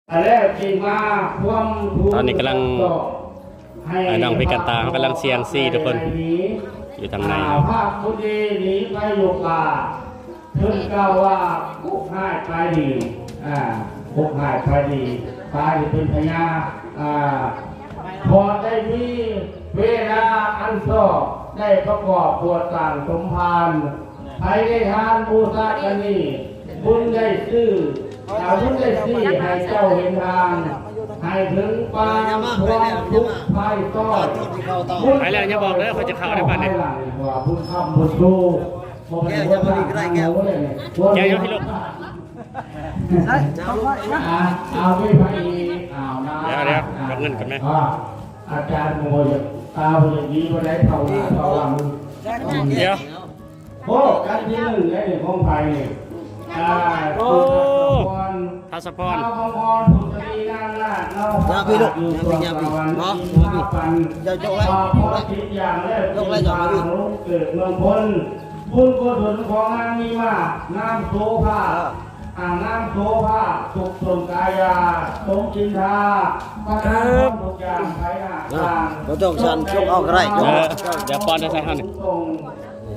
ແລ້ວຈຶ່ງມາຄວາມທຸກ ຕອນນີ້ກຳລັງ ໃຫ້ນ້ອງພິການຕາເຮົາກຳລັງສ່ຽງຊີທຸກຄົນ ຢູ່ທາງໃນ ອ່າ ພາກບຸນດີໜີໄປລູກຫຼ້າ ເພິ່ນກ່າວວ່າ ໂຊກຮ້າຍຕາຍດີ ອ່າ ໂຊກຮ້າຍຕາຍດີ ຕາຍເປັນພະຍາ ອ່າ ເພາະໄດ້ມີເວລາອັນຊອບ ໄດ້ປະກອບບົວດສ້າງສົມພານ ໃຜໄດ້ທານບູຊາກັນນີ້ ບຸນໄດ້ຊື້ ອ່າ ບຸນໄດ້ຊີ້ໃຫ້ເຈົ້າເຫັນທາງ ໃຫ້ເຖິງປານຄວາມທຸກໄພຊ້ອນ ບຸນ ໄປແລ້ວ ຢ່າບອກເດີ ຂ້ອຍຈະເຂົ້າໃນບ້ານນີ້ ວ່າບຸນຄຳບຸນຊູ ບໍ່ແມ່ນຄົນທາງໂນ້ນເລີຍນີ້ ແກຢູ່ພີ້ລູກ ອ່າ ເອົາໄປໃຜອີກ ເອົາມາ ດຽວໆ ເອົາເງິນກ່ອນແມ ອ່າ ອາຈານກໍບໍ່ຢາກ ຕາບໍ່ຢາກດີບໍ່ໄດ້ເທົ່າໜ້າເທົ່າຫຼັງ ດຽວ ໂອ້ ກັນທີໜຶ່ງໄດ້ນີ້ຂອງໃຜນີ້ ອ່າ ໂອ້ ທັດສະພອນ ທັດສະພອນ ຍາມພີ້ລູກ ຍາມພີ້ ຍາມພີ້ ເນາະ ຍາມພີ້ ເຈົ້າຍົກໄວ້ ຍົກໄວ້ ຍົກໄວ້ ເຈົ້າມາພີ້ ເກີດເມືອງພົນ ບຸນກຸສົນຂອງນາງມີມາກ ນາມໂສພາ ອ່າ ນາງໂສພາ ສຸກສົມກາຍາ ສົມຈິນທາ ປະທານຄວາມທຸກຢ່າງໄພຫາກ ອ່າ ສ້າງ ບໍ່ຕ້ອງສັ່ນ ຍົກເອົາກໍໄດ້ ເອີ ດຽວປ້ອນໃຫ້ໃສ່ເຮົານີ້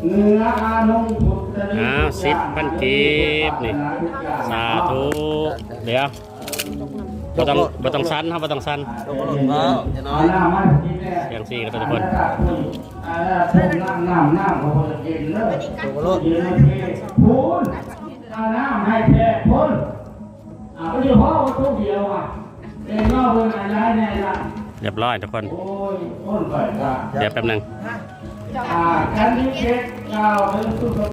ເໜືອອານຸງພຸດທະນິ ອ້າວ ສິບພັນກີບນີ້ ສາທຸ ດຽວ ບໍ່ຕ້ອງ ບໍ່ຕ້ອງສັ່ນ ເຮົາບໍ່ຕ້ອງສັ່ນ ຍົກເອົາໂລດ ເອົາ ຢ່ານ້ອຍ ຢ່າງຊີ້ກໍໄດ້ທຸກຄົນ ອັນນັ້ນຕົ້ມນ້ຳ ນ້ຳ ນ້ຳກໍບໍ່ຈຳເປັນເດີ ຍົກເອົາໂລດ ພຸ້ນ ເອົານ້ຳໃຫ້ແຂກພຸ້ນ ອ່າ ບໍ່ໄດ້ພໍວ່າໂຕດຽວອ່ະ ເອີ ເນາະ ເບິ່ງອັນໃດແດ່ລະ ຮຽບຮ້ອຍທຸກຄົນ ໂອ້ຍ ຄົນໄປລະ ດຽວແປັບໜຶ່ງ ອ່າ ຄັນມີເຂດກ່າວເຖິງສຸຂະ